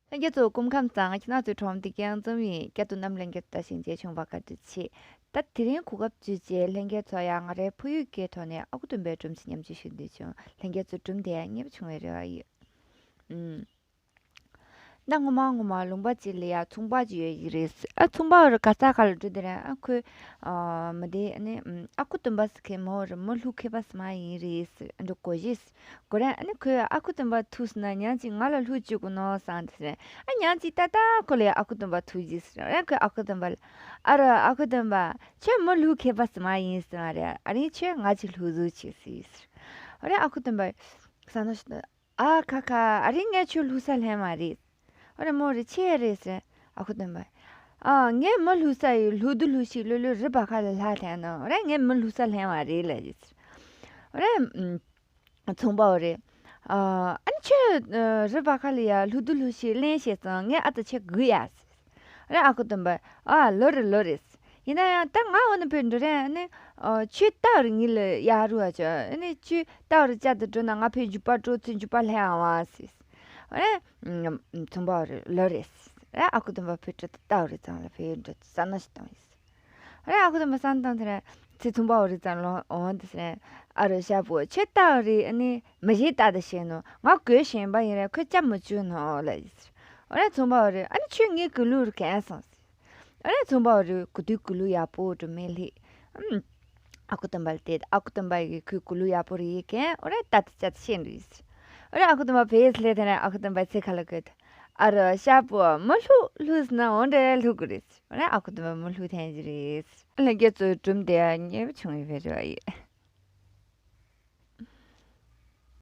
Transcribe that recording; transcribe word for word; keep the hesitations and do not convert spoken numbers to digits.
ལྷན་རྒྱས་ཚོ་སྐུ་ཁམས་བཟང་། ཁྱེད་རང་ཚོའི་ཁྲོམ་འདི་རྒྱང་འཛོམས་ཡིན། བསྐྱར་དུ་རྣམ་ལྷན་རྒྱས་ཚོ་ལྟ་ཞིང་མཇལ་བྱུང་བ་བཀའ་དྲིན་ཆེ། ད་དེ་རིང་གོ་སྐབས་བརྒྱུད་བྱས་ལྷན་རྒྱས་ཚོ་ཡང་ང་རའི་ཕ་ཡུལ་སྐད་ཐོག་ནས་ཨ་ཁུ་སྟོན་པའི་སྒྲུང་ཞིག་མཉམ་སྤྱོད་ཞུ་འདོད་བྱུང་། ལྷན་རྒྱས་ཚོ་སྒྲུང་དེ་ཡང་མཉེས་པོ་བྱུང་བའི་རེ་བ་ཡོད། ཨུམ། ད་སྔོན་མ་སྔོན་མ་ལུང་པ་གཅིག་ལ་ཡ་ཚོང་པ་གཅིག་ཡོད་ཀྱི་རེད། ཨ་ཚོང་པ་བ་རེ་ག་ས་ག་ལ་འགྲོ་དེ་རེད། ཨ་ཁོས་ཨ་མི་དེ་ཨ་ནི་ཨ་ཁུ་སྟོན་པ་ཟེར་མཁན་མོ་རེད། མི་ལྷུག་མཁས་པ་ཟེར་མ་ཡིན་རེད་ཟེར། འགྲོ་གོ་ཞེས་གོ་རེད། ཨ་ནི་ཁོས་ཨ་ཁུ་སྟོན་པ་ཐུག་སོང་ན་ཉག་གཅིག་ང་ལ་ལྷུག་བཅུག་དགོས་ནོ་བསམ་དེ་རེད། ཨ་ཉག་གཅིག་ཏག་ཏག་ཁོ་ལ་ཨ་ཁུ་སྟོན་པ་ཐུག་རྗེས་ཟེར། ཨ་ཁོས་ཨ་ཁུ་སྟོན་པ་ལ་ཨ་རོ་ཨ་ཁུ་སྟོན་པ་ཁྱོད་མི་ལྷུག་མཁས་པ་ཟེར་མ་ཡིན་ཟེར་བ་རེད། ཨ་ནི་ཁྱོད་ང་གཅིག་ལྷུག་བཟོ་བྱེད་ཟེར་ཟེར། ཨ་རེ་ཨ་ཁུ་སྟོན་པ་བསམ་ནོ་ཞིག་ཨ་ཁ་ཁ། ཨ་རེ་ངས་ཁྱོད་ལྷུག་ས་ལྷན་མ་རེད། ཨ་རེ་མོ་རེ་ཆེ་རེད་ཟེར། ཨ་ཁུ་སྟོན་པ། ཨ་ངས་མི་ལྷུག་ས་ཡི་ལྷུག་རྡུལ་ལྷུག་ཤིག་ལྷོད་ལྷོད་རི་བར་ཁ་ལ་ལྷག་ཐལ་ནོ། ཨ་རེ་ངས་མི་ལྷུག་ས་ལྷན་བ་རེད་ལབ་ཡིན་ཟེར། ཨ་རེ་ཚོང་པ་བ་རེ། ཨ་ཨ་ནི་ཁྱོད་རི་བར་ཁ་ལ་ཡ་ལྷུག་རྡུལ་ལྷུག་ཤིག་ལེན་ཤེས་ཙང་ངས་ཨ་ཙི་ཁྱེད་སྒུག་ཡ་ཟེར། ཨ་རེ་ཨ་ཁུ་སྟོན་པ། ཨ་ལོ་རེད་ལོ་རེད། ཡིན་ན་ཡང་ད་ང་འོ་ན་ཕེབས་འགྲོ་རེད། ཨ་ནི་ཨ་ཁྱོད་ལྟ་བུར་ངེད་ལ་ཡར་རུ་བ་ཆོག་ཨ་ནི་ཁྱོད་ལྟ་བུར་བཅར་དུ་འགྲོ་ན་ང་ཕེབས་འཇུག་པ་འགྲོ་ཚུར་འཇུག་པ་ལྷན་ཨ་བ་ཟེར། ཨ་རེ་ཚོང་པ་བ་རེད་ལོ་རེད། ཨ་རེ་ཨ་ཁུ་སྟོན་པ་ཕེབས་འགྲོ་ད་ལྟ་བུར་ཚང་ལ་ཕེབས་འགྲོ་ས་ན་ཞིག་བཏང་ཡིན། ཨ་རེ་ཨ་ཁུ་སྟོན་པ་བསམ་བཏང་དེ་རེད། ཚེ་ཚོང་པ་བ་རེད་ཙང་ལོ་འོང་དེ་རེད། ཨ་རོ་ཤ་བོ་ཁྱོད་ལྟ་བུ་རེད། ཨ་ནི་མི་གཞན་ལྟ་དུ་ཤེས་ནོ། ང་གོས་གཞན་པ་ཡིན་རེད། ཁོས་ཅམ་མི་བཅུ་ནོ་ལ་ཡིན། ཨ་རེ་ཚོང་པ་བ་རེད། ཨ་ནི་ཁྱོད་ངའི་གུ་ལུ་རུ་གན་སོང་ཟེར། ཨ་རེ་ཚོང་པ་བ་རེད། གུ་དུས་གུ་ལུ་ཡག་པོ་འགྲོ་མེད་ལྷི། ཨམ། ཨ་ཁུ་སྟོན་པ་ལ་བལྟས། ཨ་ཁུ་སྟོན་པ་ཡིས་ཁོའི་གུ་ལུ་ཡག་པོ་རེད་ཡིན་གན། ཨ་རེ་ལྟ་དུ་ཅ་དུ་ཤེས་འགྲོ་ཡིན་ཟེར། ཨ་རེ་ཨ་ཁུ་སྟོན་པ་བས་ལྷས་དེ་ནས་ཨ་ཁུ་སྟོན་པ་ཚེ་ཁ་ལ་བཀོད། ཨ་རོ་ཤ་བོ་མི་ལྷུག་ལྷུག་ཟེར་ན་འོ་འདྲ་ལྷུག་གི་རེད། ཨ་རེ་ཨ་ཁུ་སྟོན་པ་མི་ལྷུག་ཐན་གྱི་རེད། ལྷན་རྒྱས་ཚོའི་སྒྲུང་དེ་མཉེས་པོ་བྱུང་ཡོད་པའི་རེ་བ་ཡོད།